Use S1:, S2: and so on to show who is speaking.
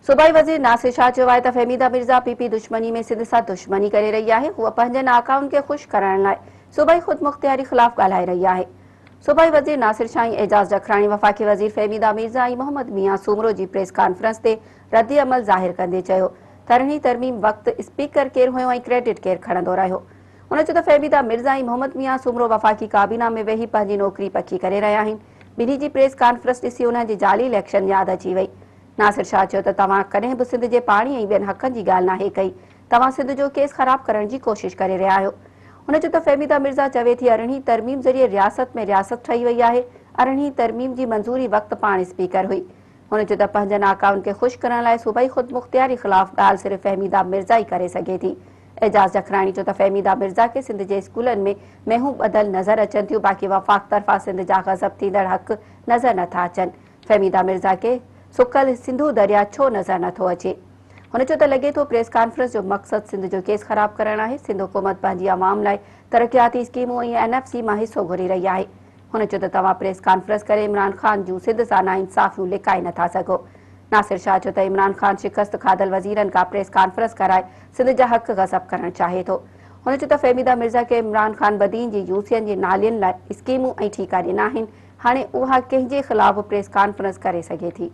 S1: صوبائي وزير ناصر شاهه چيو آهي ته فهميده مرزا پي پي دشمني ۾ سنڌ سان دشمني ڪري رهي آهي، هوء پنهنجن آقائن کي خوش ڪرڻ لاء صوبائي خودمختياري خلاف ڳالهائي رهي آهي. صوبائي وزير ناصر شاهه ۽ اعجاز جکراڻي وفاقي وزير فهميده مرزا ۽ محمد ميان سومرو جي پريس ڪانفرنس تي ردعمل ظاهر ڪندي چيو ته ارڙهين ترميم وقت اسپيڪر ڪير هيو ۽ ڪريڊٽ ڪير کڻندو رهيو. هن چيو ته فهميده مرزا ۽ محمد ميان سومرو وفاقي ڪابينا ۾ ويهي پنهنجي نوڪري پڪي ڪري رهيا آهن، ٻنهي جي پريس ڪانفرنس ڏسي انهن جي جعلي اليڪشن ياد اچي وئي. ناصر شاهه چيو ته توهان ڪڏهن به سنڌ جي پاڻي ۽ ٻين حقن جي ڳالهه ناهي ڪئي، توهان سنڌ جو ڪيس خراب ڪرڻ جي ڪوشش ڪري رهيا آهيو. هن چيو ته فهميده مرزا چوي ٿي ارڙهين ترميم ذريعي رياست ۾ رياست ٺهي وئي آهي، ارڙهين ترميم جي منظوري وقت پاڻ اسپيڪر هئي. هن چيو ته پنهنجن آقائن کي خوش ڪرڻ لاء صوبائي خودمختياري خلاف ڳالهه صرف فهميده مرزا ئي ڪري سگهي ٿي. اعجاز جکراڻي چيو ته فهميده مرزا کي سنڌ جي اسڪولن ۾ مينهون ٻڌل نظر اچن ٿيون باقي وفاق طرفان سنڌ جا غضب ٿيندڙ حق نظر نٿا اچن. فهميده مرزا کي سڪل سنڌو درياء ڇو نظر نٿو اچي؟ هن چيو ته لڳي ٿو پريس ڪانفرنس جو مقصد سنڌ جو ڪيس خراب ڪرڻ آهي، سنڌ حڪومت پنهنجي عوام لاء ترقياتي اسڪيمون ۽ اين ايف سي مان حصو گهري رهي آهي. هن چيو ته توهان پريس ڪانفرنس ڪري عمران خان جون سنڌ سان ناانصافيون لڪائي نٿا سگهو. ناصر شاهه چيو ته عمران خان شڪست کاڌل وزيرن کان پريس ڪانفرنس ڪرائي سنڌ جا حق غصب ڪرڻ چاهي ٿو. هن چيو ته فهميده مرزا کي عمران خان بدين جي يوسين جي نالين لاء اسڪيمون ۽ ٺيڪا ڏنا آهن، هاڻي اها ڪنهن جي خلاف به پريس ڪانفرنس ڪري سگهي ٿي.